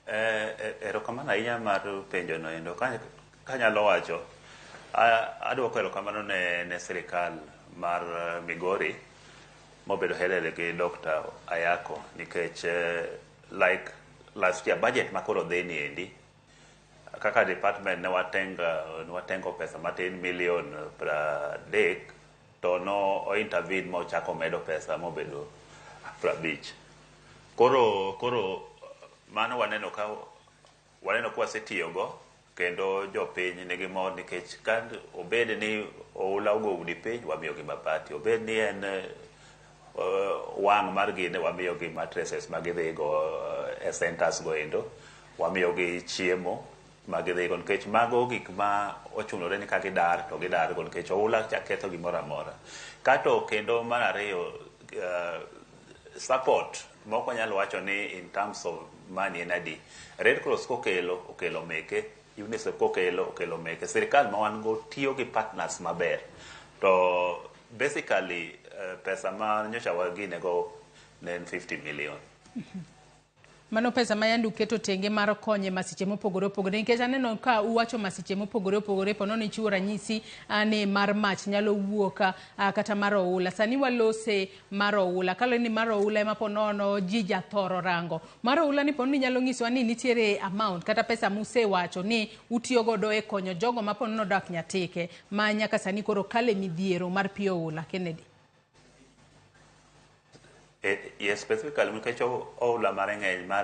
Erokamano ahinya mar penjo no endo. Kanyalo wacho, adwoko erokamano ne sirikal mar Migori mobedo headed gi Dr. Ayako, nikech like last year budget makoro dhi ni endi, kaka department ne watengo pesa matin, milion 30, to no o intervene ma ochako medo pesa mobedo 50. Koro mano waneno ka wasetiyogo kendo jopiny nigi mor, nikech ka obed ni oula ogo udi piny, wamiyogi mabati, obed ni en wang' mar gine, wamiyogi mattresses ma gidhigo e centers go endo, wamiyogi chiemo ma gidhigo, nikech mago gik ma ochunore ni ka gidar to gidar go, nikech oula cha ketho gimoro amora. Kato kendo mar ariyo, support mok wanyal wacho ni in terms of money en adi. Red Cross kokelo, okelo meke, UNICEF kokelo, okelo meke. Sirikal ma wan go tiyo gi partners maber. To basically pesa ma nyocha wagine go ne en 50 million. Mano pesa ma yande uketo tenge mar konyo e masiche mopogore opogore, nikech aneno ka uwacho masiche mopogore opogore, po nono ichiwo ranyisi ni mar mach nyalo wuok, kata mar oula. Sani walose mar oula, kaluwore ni mar oula ema po nono ji jathoro rango. Mar oula ni po ni nyalo nyisowa ni nitiere amount kata pesa musewacho ni utiyo godo e konyo jogo ma po nono odak Nyatike ma nyaka sani koro kale midhiero mar pi oula, Kennedy. Yes, specifically nikech oula mare ng'eny mar